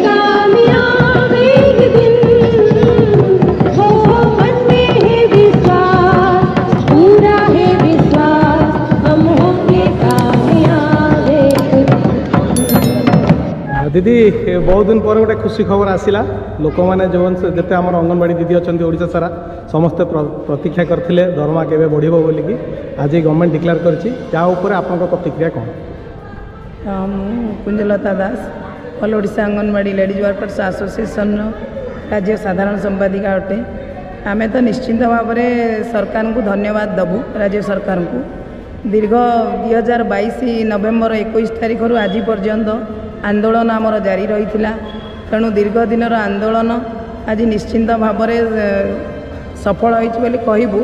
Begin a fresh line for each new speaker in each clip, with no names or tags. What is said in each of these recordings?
कामयाब एक दिन। हो मन में है विश्वास, पूरा है विश्वास, हम होंगे कामयाब एक दिन।
ଦିଦି, ବହୁତ ଦିନ ପରେ ଗୋଟେ ଖୁସି ଖବର ଆସିଲା। ଲୋକମାନେ ଯେଉଁ ଯେତେ ଆମର ଅଙ୍ଗନବାଡ଼ି ଦିଦି ଅଛନ୍ତି ଓଡ଼ିଶା ସାରା, ସମସ୍ତେ ପ୍ରତୀକ୍ଷା କରିଥିଲେ ଦରମା କେବେ ବଢ଼ିବ ବୋଲିକି। ଆଜି ଗଭର୍ଣ୍ଣମେଣ୍ଟ ଡିକ୍ଲେୟାର କରିଛି, ତା ଉପରେ ଆପଣଙ୍କ ପ୍ରତିକ୍ରିୟା କ'ଣ?
ହଁ, ମୁଁ Kunjalata Das, all Odisha anganwadi ladies workers ଆସୋସିଏସନ୍ର ରାଜ୍ୟ ସାଧାରଣ ସମ୍ପାଦିକା ଅଟେ। ଆମେ ତ ନିଶ୍ଚିନ୍ତ ଭାବରେ ସରକାରଙ୍କୁ ଧନ୍ୟବାଦ ଦେବୁ, ରାଜ୍ୟ ସରକାରଙ୍କୁ। ଦୀର୍ଘ 2022 ନଭେମ୍ବର 21 ତାରିଖରୁ ଆଜି ପର୍ଯ୍ୟନ୍ତ ଆନ୍ଦୋଳନ ଆମର ଜାରି ରହିଥିଲା। ତେଣୁ ଦୀର୍ଘ ଦିନର ଆନ୍ଦୋଳନ ଆଜି ନିଶ୍ଚିନ୍ତ ଭାବରେ ସଫଳ ହୋଇଛି ବୋଲି କହିବୁ।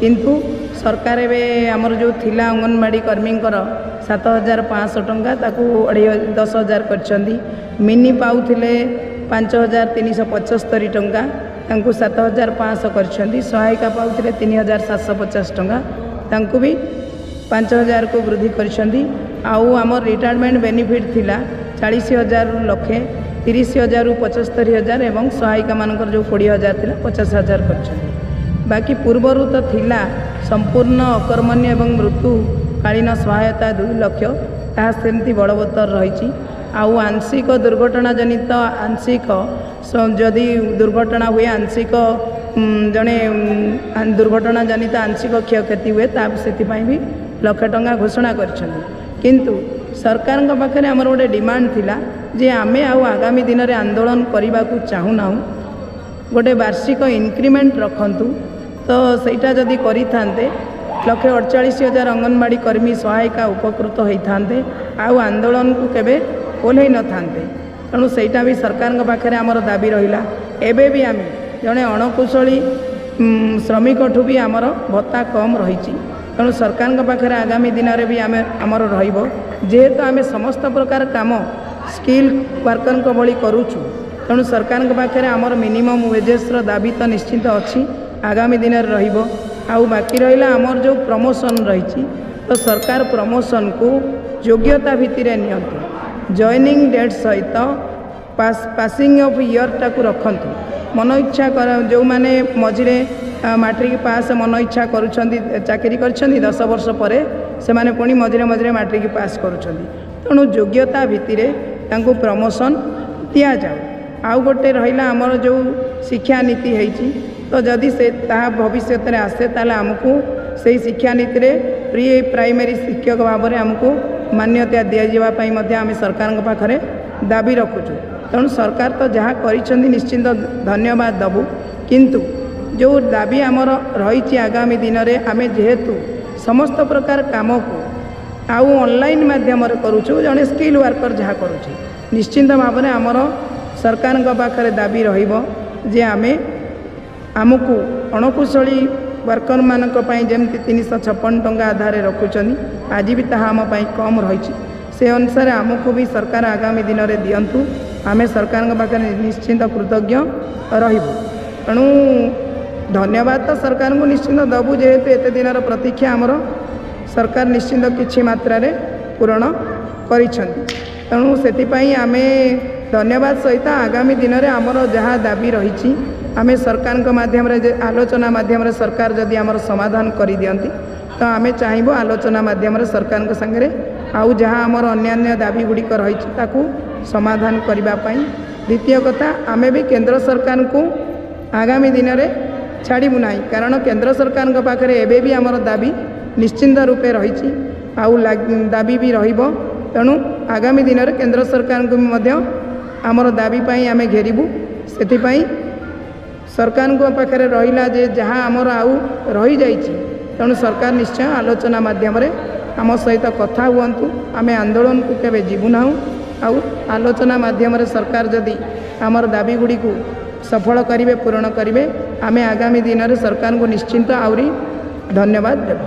କିନ୍ତୁ ସରକାର ଏବେ ଆମର ଯେଉଁ ଥିଲା ଅଙ୍ଗନବାଡ଼ି କର୍ମୀଙ୍କର 7500 ଟଙ୍କା, ତାକୁ 10,500 କରିଛନ୍ତି। ମିନି ପାଉଥିଲେ 5375 ଟଙ୍କା, ତାଙ୍କୁ 7500 କରିଛନ୍ତି। ସହାୟିକା ପାଉଥିଲେ 3750 ଟଙ୍କା, ତାଙ୍କୁ ବି 5000କୁ ବୃଦ୍ଧି କରିଛନ୍ତି। ଆଉ ଆମର ରିଟାୟାରମେଣ୍ଟ ବେନିଫିଟ୍ ଥିଲା 40,000ରୁ ଲକ୍ଷେ, 30,000ରୁ 75,000 ଏବଂ ସହାୟିକାମାନଙ୍କର ଯେଉଁ 20,000 ଥିଲା, 50,000 କରିଛନ୍ତି। ବାକି ପୂର୍ବରୁ ତ ଥିଲା ସମ୍ପୂର୍ଣ୍ଣ ଅକର୍ମଣ୍ୟ ଏବଂ ମୃତ୍ୟୁକାଳୀନ ସହାୟତା 2 ଲକ୍ଷ, ତାହା ସେମିତି ବଳବତ୍ତର ରହିଛି। ଆଉ ଆଂଶିକ ଦୁର୍ଘଟଣା ଜନିତ, ଆଂଶିକ ଯଦି ଦୁର୍ଘଟଣା ହୁଏ, ଆଂଶିକ ଜଣେ ଦୁର୍ଘଟଣା ଜନିତ ଆଂଶିକ କ୍ଷୟକ୍ଷତି ହୁଏ, ତା ସେଥିପାଇଁ ବି ଲକ୍ଷେ ଟଙ୍କା ଘୋଷଣା କରିଛନ୍ତି। କିନ୍ତୁ ସରକାରଙ୍କ ପାଖରେ ଆମର ଗୋଟେ ଡିମାଣ୍ଡ ଥିଲା ଯେ ଆମେ ଆଉ ଆଗାମୀ ଦିନରେ ଆନ୍ଦୋଳନ କରିବାକୁ ଚାହୁଁନାହୁଁ, ଗୋଟେ ବାର୍ଷିକ ଇନକ୍ରିମେଣ୍ଟ ରଖନ୍ତୁ। ତ ସେଇଟା ଯଦି କରିଥାନ୍ତେ, 1,48,000 ଅଙ୍ଗନବାଡ଼ି କର୍ମୀ ସହାୟିକା ଉପକୃତ ହୋଇଥାନ୍ତେ ଆଉ ଆନ୍ଦୋଳନକୁ କେବେ ଓହ୍ଲେଇ ନଥାନ୍ତେ। ତେଣୁ ସେଇଟା ବି ସରକାରଙ୍କ ପାଖରେ ଆମର ଦାବି ରହିଲା। ଏବେ ବି ଆମେ ଜଣେ ଅଣକୁଶଳୀ ଶ୍ରମିକଠୁ ବି ଆମର ଭତ୍ତା କମ୍ ରହିଛି। ତେଣୁ ସରକାରଙ୍କ ପାଖରେ ଆଗାମୀ ଦିନରେ ବି ଆମେ ଆମର ରହିବ, ଯେହେତୁ ଆମେ ସମସ୍ତ ପ୍ରକାର କାମ ସ୍କିଲ୍ ୱାର୍କରଙ୍କ ଭଳି କରୁଛୁ। ତେଣୁ ସରକାରଙ୍କ ପାଖରେ ଆମର ମିନିମମ୍ ୱେଜେସ୍ର ଦାବି ତ ନିଶ୍ଚିନ୍ତ ଅଛି, ଆଗାମୀ ଦିନରେ ରହିବ। ଆଉ ବାକି ରହିଲା ଆମର ଯେଉଁ ପ୍ରମୋସନ୍ ରହିଛି, ତ ସରକାର ପ୍ରମୋସନ୍କୁ ଯୋଗ୍ୟତା ଭିତ୍ତିରେ ନିଅନ୍ତୁ, ଜଏନିଂ ଡେଟ୍ ସହିତ ପାସିଂ ଅଫ୍ ଇୟର୍ଟାକୁ ରଖନ୍ତୁ। ମନ ଇଚ୍ଛା ଯେଉଁମାନେ ମଝିରେ ମାଟ୍ରିକ ପାସ୍ ମନ ଇଚ୍ଛା କରୁଛନ୍ତି, ଚାକିରି କରିଛନ୍ତି, 10 ବର୍ଷ ପରେ ସେମାନେ ପୁଣି ମଝିରେ ମଝିରେ ମାଟ୍ରିକ ପାସ୍ କରୁଛନ୍ତି। ତେଣୁ ଯୋଗ୍ୟତା ଭିତ୍ତିରେ ତାଙ୍କୁ ପ୍ରମୋସନ୍ ଦିଆଯାଉ। ଆଉ ଗୋଟେ ରହିଲା ଆମର ଯେଉଁ ଶିକ୍ଷାନୀତି ହେଇଛି, ତ ଯଦି ସେ ତାହା ଭବିଷ୍ୟତରେ ଆସେ, ତାହେଲେ ଆମକୁ ସେଇ ଶିକ୍ଷାନୀତିରେ ପ୍ରି ପ୍ରାଇମେରୀ ଶିକ୍ଷକ ଭାବରେ ଆମକୁ ମାନ୍ୟତା ଦିଆଯିବା ପାଇଁ ମଧ୍ୟ ଆମେ ସରକାରଙ୍କ ପାଖରେ ଦାବି ରଖୁଛୁ। ତେଣୁ ସରକାର ତ ଯାହା କରିଛନ୍ତି, ନିଶ୍ଚିନ୍ତ ଧନ୍ୟବାଦ ଦେବୁ। କିନ୍ତୁ ଯେଉଁ ଦାବି ଆମର ରହିଛି, ଆଗାମୀ ଦିନରେ ଆମେ ଯେହେତୁ ସମସ୍ତ ପ୍ରକାର କାମକୁ ଆଉ ଅନଲାଇନ୍ ମାଧ୍ୟମରେ କରୁଛୁ, ଜଣେ ସ୍କିଲ୍ ୱାର୍କର ଯାହା କରୁଛି, ନିଶ୍ଚିନ୍ତ ଭାବରେ ଆମର ସରକାରଙ୍କ ପାଖରେ ଦାବି ରହିବ ଯେ ଆମକୁ ଅଣକୁଶଳୀ ୱାର୍କରମାନଙ୍କ ପାଇଁ ଯେମିତି 356 ଟଙ୍କା ଆଧାରରେ ରଖୁଛନ୍ତି, ଆଜି ବି ତାହା ଆମ ପାଇଁ କମ୍ ରହିଛି। ସେ ଅନୁସାରେ ଆମକୁ ବି ସରକାର ଆଗାମୀ ଦିନରେ ଦିଅନ୍ତୁ। ଆମେ ସରକାରଙ୍କ ପାଖରେ ନିଶ୍ଚିନ୍ତ କୃତଜ୍ଞ ରହିବୁ। ତେଣୁ ଧନ୍ୟବାଦ ତ ସରକାରଙ୍କୁ ନିଶ୍ଚିନ୍ତ ଦେବୁ, ଯେହେତୁ ଏତେ ଦିନର ପ୍ରତୀକ୍ଷା ଆମର ସରକାର ନିଶ୍ଚିନ୍ତ କିଛି ମାତ୍ରାରେ ପୂରଣ କରିଛନ୍ତି। ତେଣୁ ସେଥିପାଇଁ ଆମେ ଧନ୍ୟବାଦ ସହିତ ଆଗାମୀ ଦିନରେ ଆମର ଯାହା ଦାବି ରହିଛି, ଆମେ ସରକାରଙ୍କ ମାଧ୍ୟମରେ ଯେ ଆଲୋଚନା ମାଧ୍ୟମରେ ସରକାର ଯଦି ଆମର ସମାଧାନ କରିଦିଅନ୍ତି, ତ ଆମେ ଚାହିଁବୁ ଆଲୋଚନା ମାଧ୍ୟମରେ ସରକାରଙ୍କ ସାଙ୍ଗରେ ଆଉ ଯାହା ଆମର ଅନ୍ୟାନ୍ୟ ଦାବି ଗୁଡ଼ିକ ରହିଛି, ତାକୁ ସମାଧାନ କରିବା ପାଇଁ। ଦ୍ୱିତୀୟ କଥା, ଆମେ ବି କେନ୍ଦ୍ର ସରକାରଙ୍କୁ ଆଗାମୀ ଦିନରେ ଛାଡ଼ିବୁ ନାହିଁ, କାରଣ କେନ୍ଦ୍ର ସରକାରଙ୍କ ପାଖରେ ଏବେ ବି ଆମର ଦାବି ନିଶ୍ଚିନ୍ତ ରୂପେ ରହିଛି ଆଉ ଦାବି ବି ରହିବ। ତେଣୁ ଆଗାମୀ ଦିନରେ କେନ୍ଦ୍ର ସରକାରଙ୍କୁ ବି ମଧ୍ୟ ଆମର ଦାବି ପାଇଁ ଆମେ ଘେରିବୁ। ସେଥିପାଇଁ ସରକାରଙ୍କ ପାଖରେ ରହିଲା ଯେ ଯାହା ଆମର ଆଉ ରହିଯାଇଛି, ତେଣୁ ସରକାର ନିଶ୍ଚୟ ଆଲୋଚନା ମାଧ୍ୟମରେ ଆମ ସହିତ କଥା ହୁଅନ୍ତୁ। ଆମେ ଆନ୍ଦୋଳନକୁ କେବେ ଯିବୁ ନାହୁଁ। ଆଉ ଆଲୋଚନା ମାଧ୍ୟମରେ ସରକାର ଯଦି ଆମର ଦାବି ଗୁଡ଼ିକୁ ସଫଳ କରିବେ, ପୂରଣ କରିବେ, ଆମେ ଆଗାମୀ ଦିନରେ ସରକାରଙ୍କୁ ନିଶ୍ଚିନ୍ତ ଆହୁରି ଧନ୍ୟବାଦ ଦେବୁ।